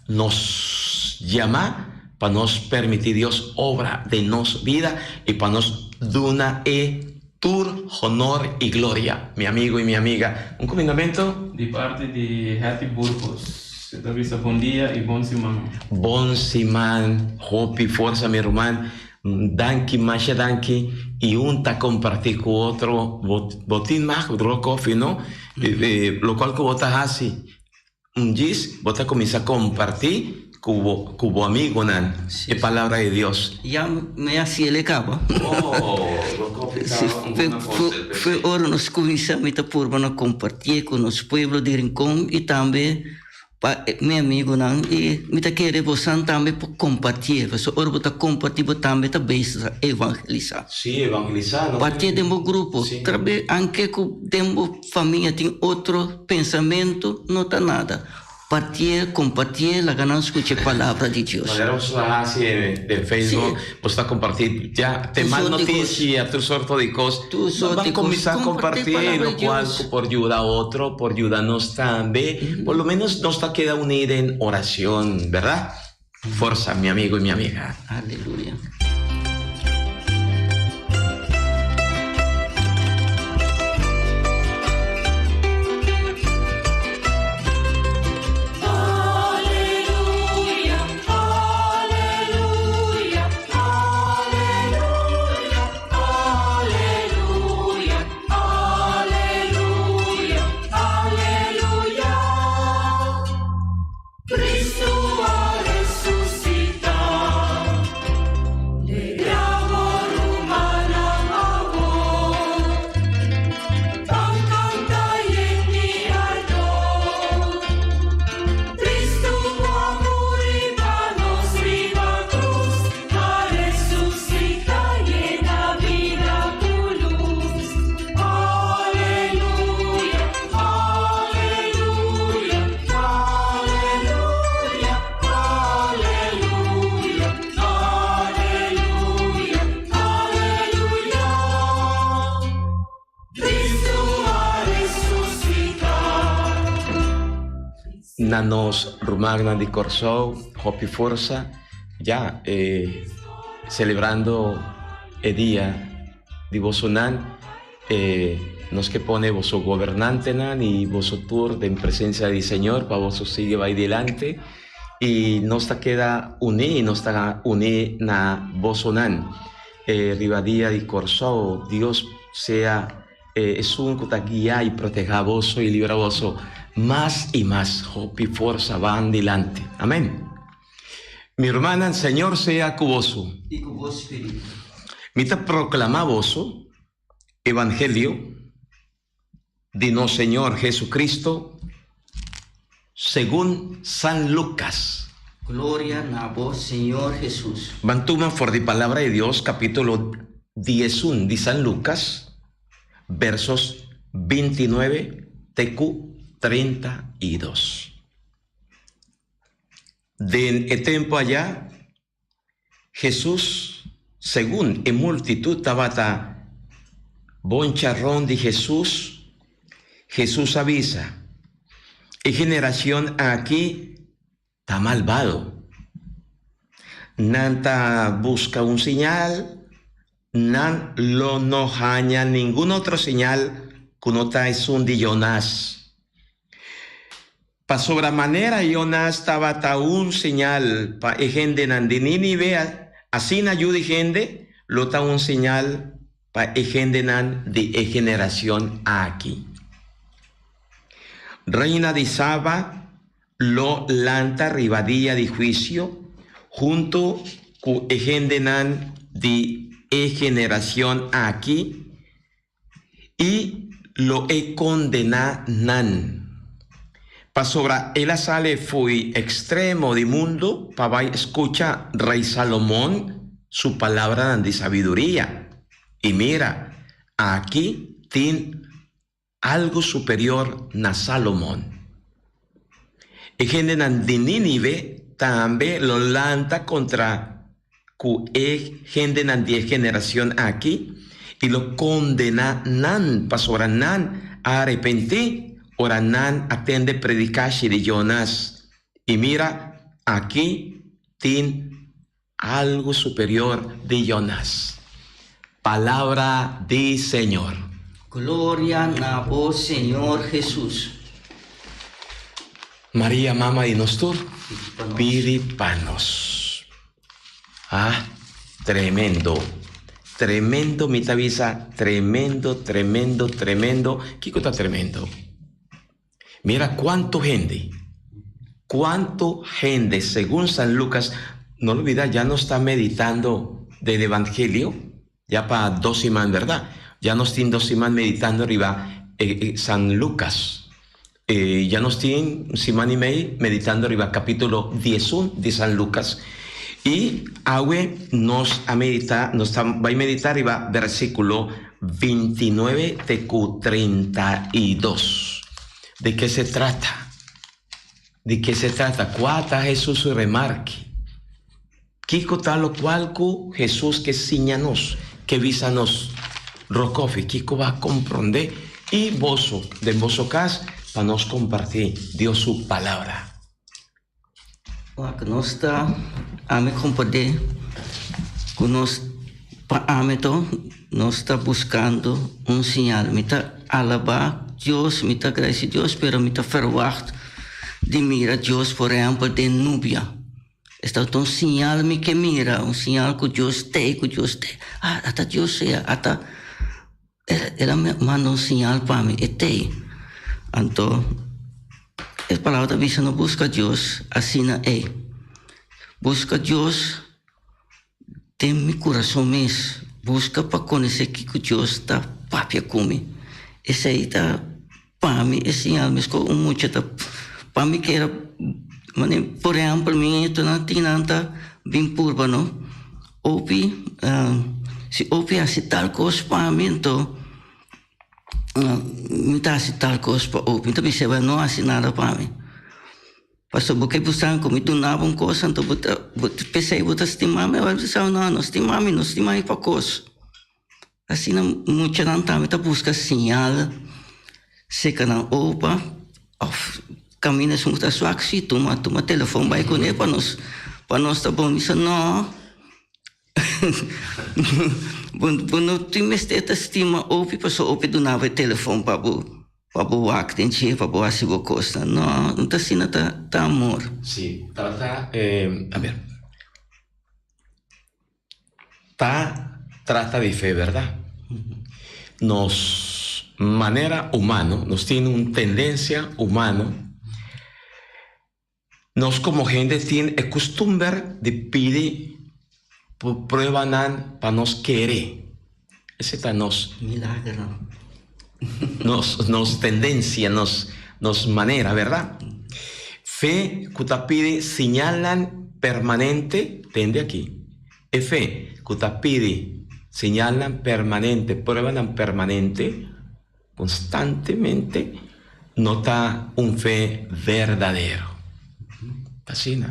S2: Nos yama pa nos permiti Dios obra den nos bida y pa nos duna e tur honor y gloria. Mi amigo y mi amiga, un cumindamento?
S6: Di parti di Hetty Burgos, e ta bisa bon dia y bon siman.
S2: Bon siman, hopi forsa mi ruman. Danki masha danki y un ta comparti cu otro bo tin mag dró koffie no locual cu bo ta haci un djis bo ta cuminsa comparti cu bo cu bo amigonan e palabra di Dios.
S3: Ya mi a haci el e caba.
S2: Oh bo koffie ta un buena cos.
S3: Fe ora nos cuminsa mi ta purba na compartie cu nos pueblo di Rincon y tambe Pa mi amigunan i mi ta kere bosan tambe por kompartié, pasobra ora bo ta kompartí bo tambe ta bezig ta evangelisá.
S2: Sí, evangelisá no.
S3: Partié den bo grupo,
S2: Sí.
S3: Trabe anke ku den bo famia tin otro pensamentu, no ta nada. Partié, kompartié, laga nan skucha e palabra di Dios.
S2: Manera boso ta hasi den Facebook, boso ta kompartí ya te
S3: Tur
S2: mal
S3: sorto di kos.
S2: notisia, tur sorto di kos.
S3: Tur
S2: Nan
S3: sorto
S2: ban
S3: di kos.
S2: kuminsá
S3: Kompartí
S2: kompartí
S3: palabra di
S2: lokual
S3: Dios.
S2: ku por yuda otro, por yuda nos tambe. Por lo menos nos ta keda uní den oracion, berdad? Forsa, mi amigo y mi amiga.
S3: Aleluya.
S2: Na nos rumannan di Kòrsou hopi forsa ya e selebrando e dia di bosonan e nos ke pone boso gobernantenan i boso tur den presensia di Señor pa boso sigui bai dilanti i nos ta keda uní i nos ta uní na bosonan e riba dia di Kòrsou Dios sea Esun ku ta guia i protehá boso i libra boso mas i mas. Hopi forsa ban dilanti. Amén. Mi rumannan, Señor sea ku boso.
S3: I ku bo spiritu.
S2: Mi ta proclama boso evangelio di nos Señor Jesucristo segun San Lucas.
S3: Gloria na bo, Señor Jesus.
S2: Ban tuma for di Palabra di Dios capítulo 11 di San Lucas, versos 29 te cu 32. Den e tempo aya, Hesus, segun e multitut tabata boncha rond di Hesus, Hesus a bisa, E generacion aki ta malbado. Nan ta busca un señal, nan lo no haña ningun otro señal cu no ta esun di Jonas. Pasobra manera Jonas tabata un señal pa e hendenan di Nínive, asina Yu di hende lo ta un señal pa e hendenan di e generacion aki. Reina di Saba lo lanta riba dia di huicio hunto cu e hendenan di e generacion aki I lo e kondená nan. Pasobra el a sali fo'i ekstremo di mundu pa bai skucha Rei Salomon su palabranan di sabiduria. I mira, aki tin algu superior na Salomon. E hendenan di Nínive tambe lo lanta kontra ku e hendenan di e generashon aki i lo kondená nan pasobra nan a arepentí ora nan a tende predikashi di Jonas. I mira, aki tin algu superior di Jonas. Palabra di Señor.
S3: Gloria na bo Señor Jesus.
S2: Maria mama di nos tur, pidi pa nos. Ah, tremendo. Tremendo mi ta bisa, tremendo, tremendo, tremendo. Kiko ta tremendo? Mira cuanto hende, cuanto hende, segun San Lucas, no lubida ya nos ta meditando den Evangelio ya pa dos siman, berdad? Ya nos tin dos siman meditando riba San Lucas. Ya nos tin un siman y mei meditando riba capítulo 11 di San Lucas. Y awe nos a medita, nos ta bai medita riba versículo 29 te cu 32. De ke se trata? Di ke se trata? Kua ta Hesus su remarke? Kiko ta lokual ku Hesus ke siña nos, ke bisa nos? Rokofi, kiko bo a komprondé i boso den boso kas pa nos kompartí Dios su Palabra?
S3: Wak nos ta ami komprendé ku nos pa ami to nos ta buskando un siñal. Mi ta alabá Dios, mi ta agradesé Dios, pero mi ta ferwagt di mira Dios por ehèmpel den nubia. Esta ta un siñal mi ke mira, un siñal ku Dios t'ei, ku Dios t'ei. Ah, ata Dios sea, ata El a manda un siñal pa mi, e t'ei. Anto e palabra ta bisa no buska Dios asina ei. Buska Dios den mi kurason mes. Buska pa konosé kiko Dios ta papia ku mi. Esei ta pa mi e siñal meskos un mucha ta pa mi kera manera por ehèmpel mi nietonan tin nan ta bin purba no. Opi si opi hasi tal kos pa mi anto mi ta hasi tal kos pa opi. Mi ta bisa bo no hasi nada pa mi. Pasobra bo ke busa ku mi duna bo un kos anto bo ta p'esei bo ta stima mi. Awor mi ta bisa bo no, no stima mi, no stima mi pa kos. Asina muchanan tambe ta buska siñal seka nan opa òf kaminda esun ku ta swak si tuma tuma telefòn bai kuné pa nos pa nos ta bon bisa no bo bo no tin mester ta stima opi pasobra opi duna bo e telefòn pa bo pa bo wak den dje pa bo hasi bo kosnan no no ta asina ta ta amor.
S2: Si trata a ber. Ta trata di fe, berdad? Nos manera humano, nos tin un tendencia humano, nos como hende tin e custumber di pidi. Pruebanan pa nos kere. Esei ta nos.
S3: Milagernan.
S2: Nos, nos tendencia, nos, nos manera, verdad? Fe ku ta pidi señalnan permanente, tende aki. E fe ku ta pidi señalnan permanente, pruebanan permanente, constantemente, no ta un fe verdadero. Ta asina.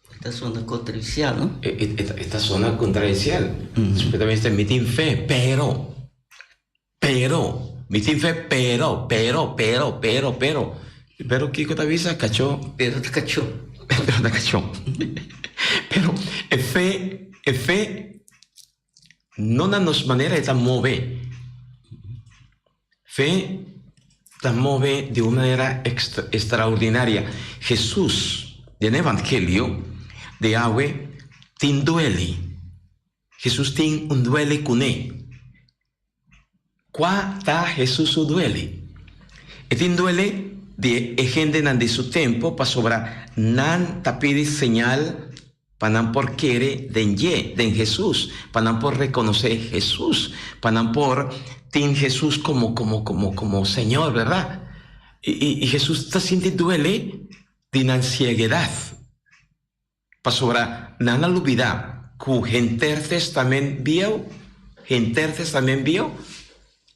S3: E ta sona contradicial, no?
S2: E ta sona contradicial. Supuestamente mi tin fe, pero, pero, mi tin fe, pero, pero, pero, pero, pero. Pero kiko ta bisa? Kachó.
S3: Pero ta kachó.
S2: Pero ta kachó. Pero e fe, e fe no na nos manera e ta move. Fe ta move di un manera extraordinaria. Hesus den Evangelio di awe tin duele. Hesus tin un duele kuné. Kua ta Hesus su duele? E tin duele di e hendenan di su tempu pasobra nan ta pidi señal Pa nan por kere den dje, den Hesus, pa nan por rekonosé Hesus, pa nan por tin Hesus komo, komo, komo, komo Señor, bèrdat? I, i, i Hesus ta sinti duele di nan sieguedat, pasobra nan a lubidá ku henter Testament Bieu, henter Testament Bieu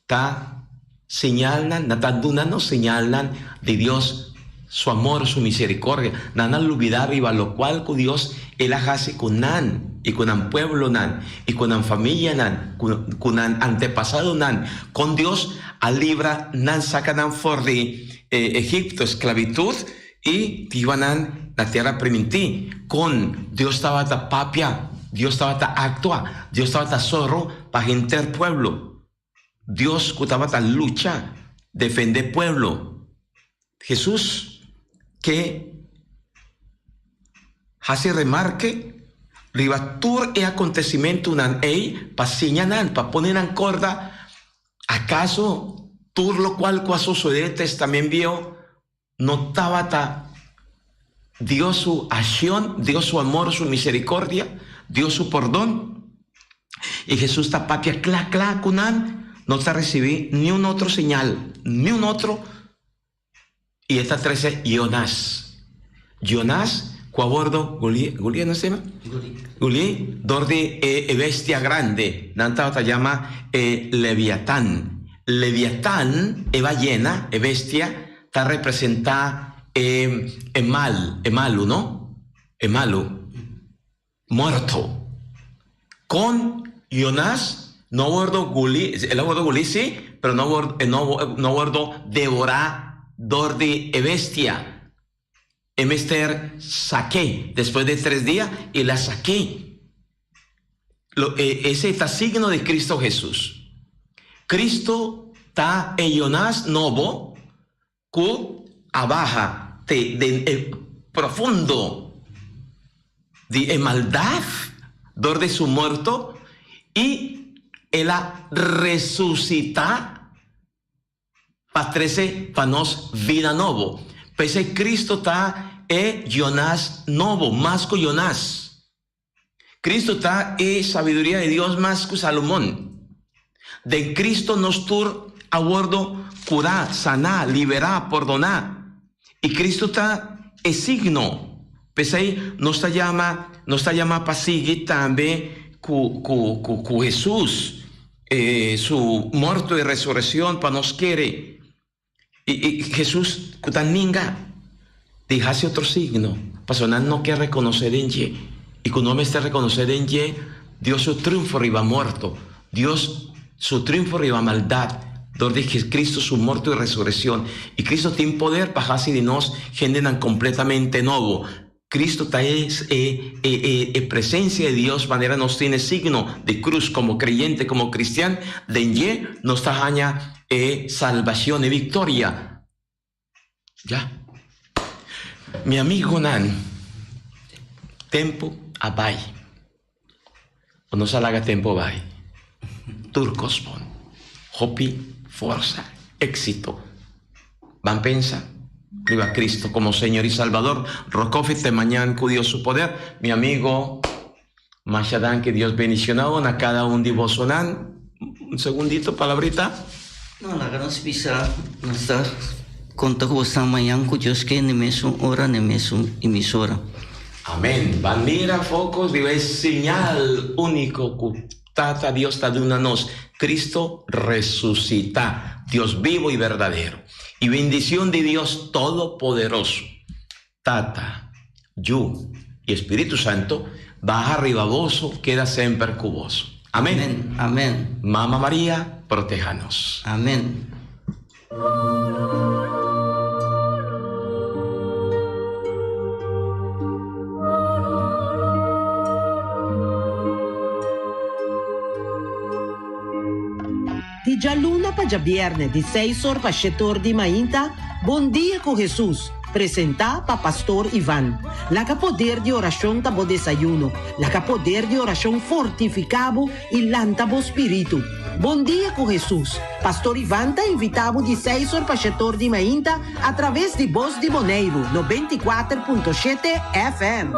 S2: ta señalnan, nan ta duna nos señalnan di Dios su amor, su misericordia. Nan a lubida riba locual cu Dios el a haci cu nan y cu nan pueblonan y cu nan famianan, cu nan antepasadonan, con Dios a libra nan, saca nan for di Egipto, esclavitud, y hiba nan na tera primintí. Con Dios tabata papia, Dios tabata actua, Dios tabata zorro pa henter pueblo. Dios ku tabata lucha defendé pueblo. Hesus ke hasi remarke riba tur e akontesimentunan ei pa siña nan, pa pone nan korda, akaso tur lokual ku a sosodé Testamen Bieu no tabata Dios su accion, Dios su amor, su misericordia, Dios su pordon? Y Jesús ta papia cla cla cu nan, no ta recibi ni un otro señal, ni un otro, y e ta trece Jonás. Jonás cu a wordo guli, guli no se llama?
S3: Guli.
S2: Guli dor di e bestia grande, nan tabata llama e Leviatán. Leviatán, e bayena, e bestia, ta representá e e mal, e malu, no? E malu, morto. Kon Jonás no a wordo guli, el a wordo guli sí, pero no a wordo, e no no a wordo devorá dor di e bestia. E mester sak'é despues di tres dia, el a sak'é. Lo e esei ta signo di Cristo Hesus. Cristo ta e Jonás nobo cu a baha te den e profundo di e maldad dor di su morto y el a resucita pa trece pa nos vida nobo. P'esei Cristo ta e Jonás nobo, mas cu Jonás. Cristo ta e sabiduria di Dios mas cu Salomon. Den Cristo nos tur a wordo curá, saná, liberá, pordoná. Y Cristo ta e signo. P'esey nos ta yama, nos ta yama pa sigui tambe cu, cu, cu, cu Jesus, e su morto y resureccion pa nos kere. I i Hesus ku ta ninga di hasi otro signo, pasobra nan no ke rekonosé den dje, i ku no mester rekonosé den dje Dios su triunfo riba morto, Dios su triunfo riba maldat dor di Cristo su morto i resureccion. I Cristo tin poder pa hasi di nos hendenan kompletamente nobo. Cristo ta e e e e presencia di Dios manera nos tin e signo di cruz como creyente, como cristian, den dje nos ta haña e salbacion, e victoria. Ya. Mi amigonan, tempo a bay. O nos a laga tempo bay. Tur cos bon. Hopi forsa, exito. Ban pensa riba Cristo como Señor y Salvador. Rokofi te mañan cu Dios su poder. Mi amigo. Masha danki Dios bendiciona na cada un di bosonan. Un segundito palabrita.
S3: No, laga nos bisa nos ta konta ku boso mañan ku Dios ke na e mesun ora na e mesun emisora.
S2: Amén. Bandera focos riba e señal único ku Tata Dios ta duna nos, Cristo resucitá, Dios vivo y berdadero. Y bendición di Dios Todopoderoso, Tata, Yu y Espíritu Santo, baha riba boso, keda semper ku boso. Amén.
S3: Amén. Amén.
S2: Mama Maria, proteha nos.
S3: Amén.
S1: Di djaluna pa djabièrnè di seis or pa shete or di mainta, Bon Dia ku Hesus, presentá pa Pastor Ivan. Laga poder di orashon ta bo desayuno, laga poder di orashon fortifiká bo i lanta bo spiritu. Bon Dia ku Hesus, Pastor Ivan ta invitá bo di seis or pa shete or di mainta atraves di Bos di Boneiru 94.7 FM.